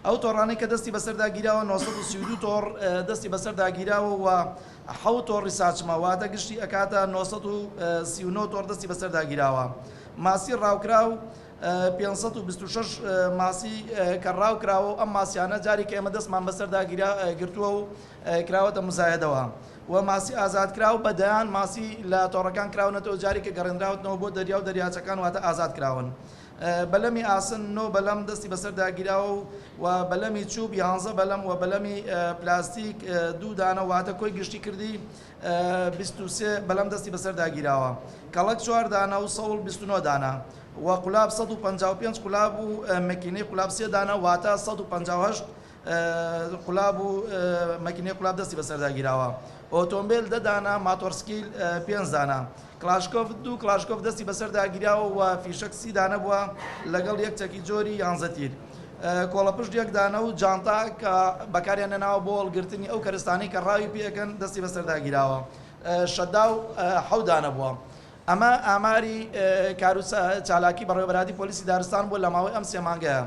ئەو تۆڕانەی کە دەستی بەسەردا گیراوە 932 تۆڕ دەستی بەسەردا گیراوە و حەوت تۆڕی ساچمە، واتە گشتی ئەکاتە 939 تۆڕ دەستی بەسەردا گیراوە. ماسی ڕاوکراو 526 ماسی کە ڕاو کراوە و ئەم ماسیانە جاری کە ئێمە دەستمان بەسەردا گرتووە و کراوەتە مزایەدەوە و ماسی ئازادکراو بە دەیان ماسی لە تۆڕەکان کراونەتەوە جاری کە گەڕێنراوتنەوە بۆ دەریا و دەریاچەکان واتە ئازاد کراون. بەلەمی ئاسن نۆ بەلەم دەستی بەسەردا گیراوە و و بەلەمی چوب یانزە بەلەم و بەلەمی پلاستیک دوو دانە واتە کۆی گشتی کردی 23 بەلەم دەستی بەسەردا گیراوە. کەڵەک چوار دانە و سەوڵ 29 دانە و قولاب 155 قولاب و مەکینەی قولاب سێ دانە واتە 158 قولاب و مەکینەی قولاب دەستی بەسەردا گیراوە. ئۆتۆمبێل دە دانە، ماتۆڕسکیل پێنج دانە. کڵاشکۆف دوو کڵاشکۆف دەستی بەسەردا گیراوە و فیشەک سی دانە بووە لەگەڵ یەک چەکی جۆری یانزە تیر. کۆڵەپشت یەک دانە و جانتا کە بەکاریان هێناوە بۆ هەڵگرتنی ئەو کەرستانەی کە ڕاوی پێ ئەکەن دەستی بەسەردا گیراوە. شەداو حەوت دانە بووە. ئەمە ئاماری کارو چالاکی بەڕێوەبەرایەتی پۆلیسی دارستان بووە لە ماوەی ئەم سێ مانگەیا.